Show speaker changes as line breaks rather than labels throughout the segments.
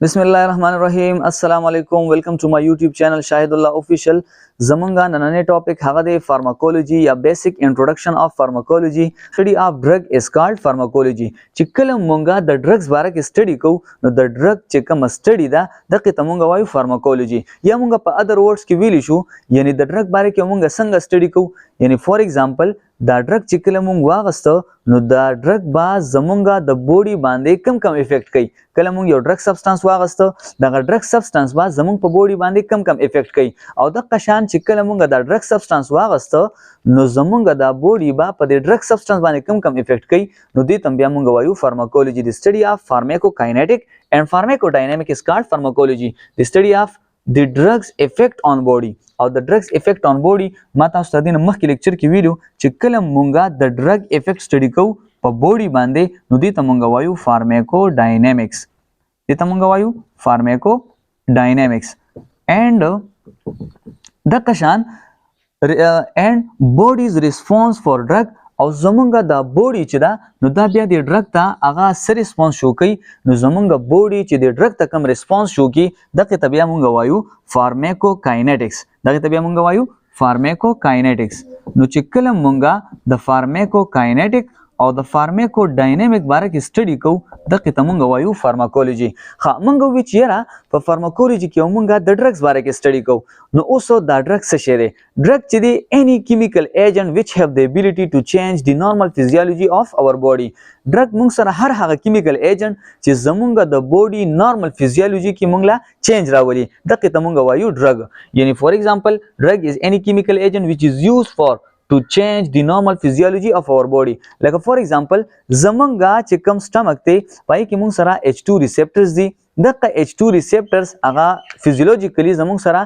بسم الله الرحمن الرحیم. السلام علیکم. Welcome to my YouTube channel Shahidullah Official. زمونږه نننې ټاپک هغه دی فارماکولوجي یا basic introduction of pharmacology. Study of drug is called pharmacology. چې کله مونږه د ډرګز باره کې سټډي کوو، نو د ډرګ چې کومه سټډي ده، دغه ته مونږ وایو فارماکولوجي، یا مونږ په other words کې ویلی شو، یعنی د ډرګ باره کې مونږ څنګه سټډي کوو. یعنی فار ایگزامپل، دا ډرګ چې کله مونږ واغسته، نو دا ډرګ با زمونږه د باډي باندې کم کم افیکټ کوي. کله مونږ یو ډرګ سبستانس واغسته، دغه ډرګ سبستانس با زمونږ په باډي باندې کم کم افیکټ کوي، او دغه شان چې کله مونږ دا ډرګ سبستانس واغسته، نو زمونږ دا باډي با په دې ډرګ سبستانس باندې کم کم افیکټ کوي، نو دې تم بیا مونږ وایو pharmacology. The study of pharmacokinetic and pharmacodynamic is called pharmacology. The study of the drugs effect on body او د drugs effect on body. ما تاسو ته دین مخکې لیکچر کې ویلو چې کله مونږه د drug effect study کوو په باډي باندې، نو دې ته مونږ وایو فارمیکو ډاینامیکس. دې ته مونږ وایو فارمیکو ډاینامیکس. And دغه شان and body's response for drug، او زمونږ د باډي چې دا، نو دا بیا د ډرګ ته هغه څه ریسپانس شو کوي. نو زمونږ باډي چې د ډرګ ته کوم ریسپانس شو کوي، دغه ته بیا مونږ وایو فارمیکو کاینټکس. دغه ته بیا مونږ وایو فارمیکو کاینټکس. نو چې کله مونږه د فارمیکو کاینټک او د فارمیکو ډاینامیک باره کې سټډي کوو، دغه ته مونږ وایو فارماکولوجي. ښه، مونږ وی چې یاره په فارماکولوجي کې مونږ د ډرګز باره کې سټډي کوو، نو اوس دا ډرګ څه شی دی؟ ډرګ چې دی، any chemical agent which have the ability to change the normal physiology of our body. Drug مونږ سره هر هغه کیمیکل ایجنټ چې زمونږ د باډي نارمل فزیولوژي کې مونږ لا چینج راولي، دغه ته مونږ وایو ډرګ. یعنی for example, drug is any chemical agent which is used for to change the normal physiology of our body. لکه for example، زمونږه چې کوم سټمک دی، پای کې مونږ سره H2 receptors دي. دغه H2 receptors هغه فزیولوژیکلی زمونږ سره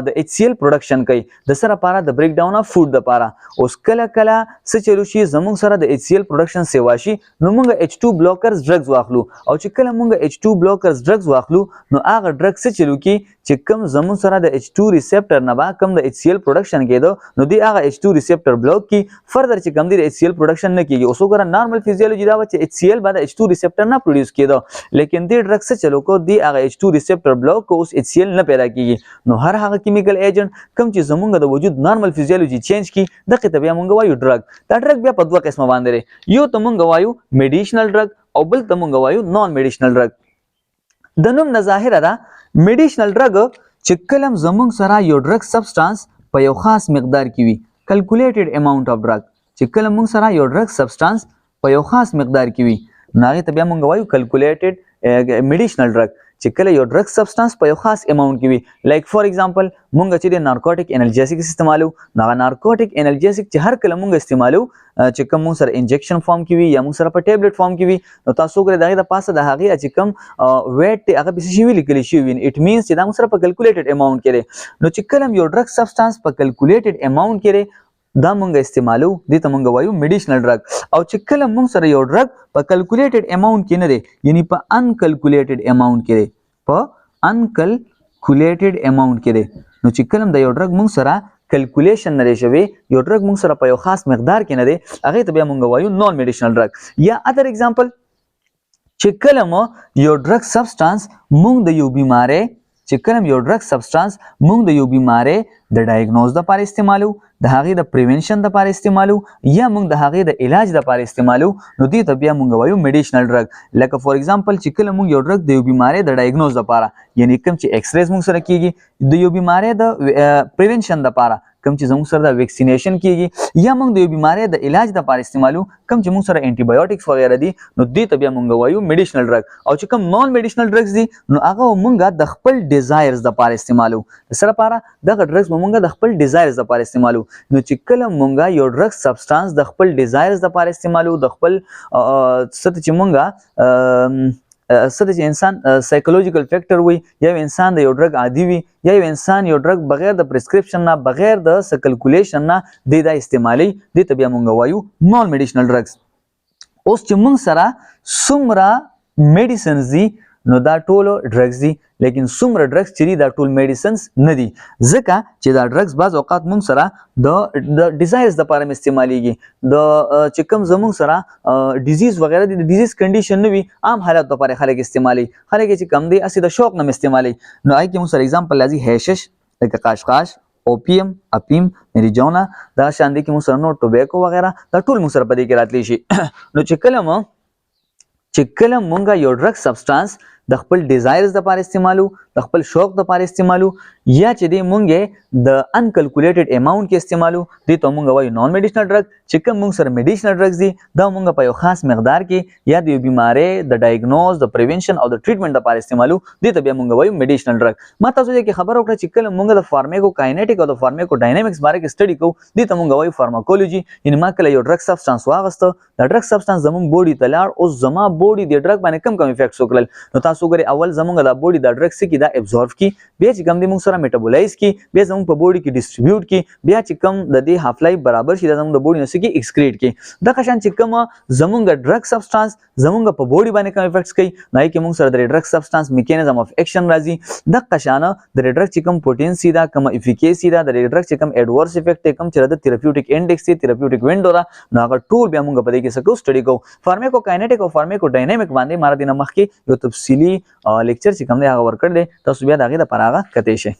د HCl production کوي د سره پاره د break down of food د پاره. اوس کله کله څه چلو شي، زمونږ سره د HCl production سیوا شي، نو مونږ H2 blockers drugs واخلو، او چې کله مونږ H2 blockers drugs واخلو، نو هغه ډرګ څه چلو کی چې کم زمونږ سره د H2 receptor نه با کم د HCl production کېده، نو دی هغه H2 receptor block کی، further چې کم دی د HCl production نه کیږي. اوس وګوره، نارمل فزیولوژي دا و چې HCl به د H2 receptor نه پروډوس کېده، لیکن دی ډرګ څه چلو کو، دی هغه H2 receptor block کو، اوس HCl نه پیدا کیږي. نو هر هغه کیمیکل ایجنټ کم چې زمونږ د وجود نارمل فزیولوژي چینج کی، دغه ته بیا مونږ وایو ډرګ. دا ډرګ بیا په دوه قسمه باندې دی، یو ته مونږ وایو میډیشنل ډرګ او بل ته مونږ وایو نان میډیشنل ډرګ. د نوم نه ظاهره ده، میډیشنل ډرګ چې کله زمونږ سره یو ډرګ سبستانس په یو خاص مقدار کې وي، calculated amount of drug. چې کله مونږ سره یو ډرګ سبستانس په یو خاص مقدار کې وي، نو هغې ته بیا مونږ وایو کلکولیټډ میډیشنل ډرګ. چې کله یو ډرګ سبستانس په یو خاص اماونټ کې وي، like for example, مونږ چې د نارکوټیک انالجیسک استعمالو، نو هغه نارکوټیک انالجیسک چې هر کله مونږ استعمالو، چې کوم مونږ سره انجکشن فارم کې وي یا مونږ سره په ټیبلیټ فارم کې وي، نو تاسو وګورئ، د هغې د پاسه د هغې چې کوم ویټ دی، هغه پسې شي لیکل شوي وي. It means چې دا مونږ سره په کلکولیټډ اماونټ کې دی. نو چې کله یو ډرګ سبستانس په کلکولیټډ اماونټ کې دی، دا مونږ استعمالو، دې ته مونږ وایو میډیشنل ډرګ. او چې کله مونږ سره یو ډرګ په کلکولیټډ اماونټ کې نه دی، یعنی په انکلکولیټډ اماونټ کې دی، په انکلکولیټډ اماونټ کې دی، نو چې کله د یو ډرګ مونږ سره کلکولیشن نه دی شوی، یو ډرګ مونږ سره په یو خاص مقدار کې نه دی، هغې ته بیا مونږ وایو نان میډیشنل ډرګ. یا ادر اگزامپل، چې کله مو یو ډرګ سبستانس مونږ د یو بیماری چې کله یو ډرګ سبستانس مونږ د یو بیماری د ډایګنوز لپاره استعمالو، د هغې د پریونشن لپاره استعمالو، یا مونږ د هغې د علاج لپاره استعمالو، نو دې ته بیا مونږ وایو میډیشنل ډرګ. لکه فار ایگزامپل، چې کله مونږ یو ډرګ د یو بیماری د ډایګنوز لپاره، یعنی کوم چې ایکس ریز مونږ سره کیږي، د یو بیماری د پریونشن لپاره کوم چې زموږ سره د ویکسینیشن کیږي، یا موږ د یو بیماری د علاج لپاره استعمالو، کوم چې موږ سره انټي بایوټکس وغیرہ دي، نو دې ته بیا موږ وایو میډیشنل ډرګ. او چې کوم نان میډیشنل ډرګز دي، نو هغه موږ د خپل ډیزایرز لپاره استعمالو. سره لپاره دغه ډرګز موږ د خپل ډیزایرز لپاره استعمالو. نو چې کله موږ یو ډرګ سبستانس د خپل ډیزایرز لپاره استعمالو، د خپل څه چې موږ څه چې انسان سایکولوژیکل فیکټر وي، یا انسان د یو ډرګ عادي وي، یا یو انسان یو ډرګ بغیر د پرسکرپشن نه، بغیر د څه کلکولیشن نه دی دا استعمالي، دې ته بیا مونږ وایو نان میډیشنل ډرګز. اوس چې مونږ سره څومره میډیسنز دي، نو دا ټول ډرګز دي، لیکن څومره ډرګز چې دي دا ټول میډیسنز نه دي، ځکه چې دا ډرګز بعض اوقات مونږ سره د ډیزایرز لپاره هم استعمالیږي، د چې کوم زمونږ سره ډیزیز وغیرہ دي، د ډیزیز کنډیشن نه وي، عام حالت لپاره خلک استعمالي، خلک چې کم دي اسی د شوق نه استعمالي. نو آی کې مونږ سره اگزامپل راځي هیشش لکه قاشقاش، اوپیم، اپیم، میریجونا، دا شان دي کې مونږ سره نو ټوبیکو وغیرہ، دا ټول مونږ سره په دې کې راتلی شي. نو چې کله مونږ یو ډرګ سبسټانس د خپل ډیزایرز لپاره استعمالو، د خپل شوق لپاره استعمالو، یا چې دی مونږ د انکلکولیټډ اماونټ کې استعمالو، دې ته مونږ وایو نان میډیسنل ډرګ. چې کوم مونږ سره میډیسنل ډرګز دي دا مونږ په یو خاص مقدار کې یا د یو بیماری د ډایګنوز، د پریونشن او د ټریټمنټ لپاره استعمالو، دې ته بیا مونږ وایو میډیسنل ډرګ. ما تاسو دې کې خبر وکړه چې کله مونږ د فارمیکو کاینټیک او د فارمیکو ډاینامیکس باره کې سټډي کوو، دې ته مونږ وایو فارماکولوژي. یعنی ما کله یو ډرګ سبسټانس واغسته، د ډرګ سبسټانس زمونږ باډي ته لاړ، اوس زما باډي د ډرګ باندې کم کم افیکټس وکړل. نو تاسو ګورئ، اول زمونږ د باډي د ډرګ څه کی دا ابزورب کی، بیا چې کوم دی مونږ سره میټابولایز کی، بیا زمونږ په باډي کې ډیسټریبیوټ کی، بیا چې کوم د دې هاف لایف برابر شي دا زمونږ د باډي نه څه کی ایکسکریټ کی. دغه شان چې کوم زمونږ ډرګ سبسټانس زمونږ په باډي باندې کوم افیکټس کوي، نو کې مونږ سره د ډرګ سبسټانس میکانیزم اف اکشن راځي. دغه شان د ډرګ چې کوم پوټنسي دا، کوم افیکیسی دا، د ډرګ چې کوم اډورس افیکټ، کوم چې د تھراپیوټیک انډیکس دی، تھراپیوټیک وینډو دا، نو هغه ټول بیا مونږ په دې کې څه کوو، سټډي کوو. فارمیکو کاینټیک او فارمیکو ډاینامیک باندې ماره دینه مخکې یو تفصیلی لیکچر چې کوم دی هغه ورکړ دی، تاسو بیا د هغې دپاره هغه کتی شئ.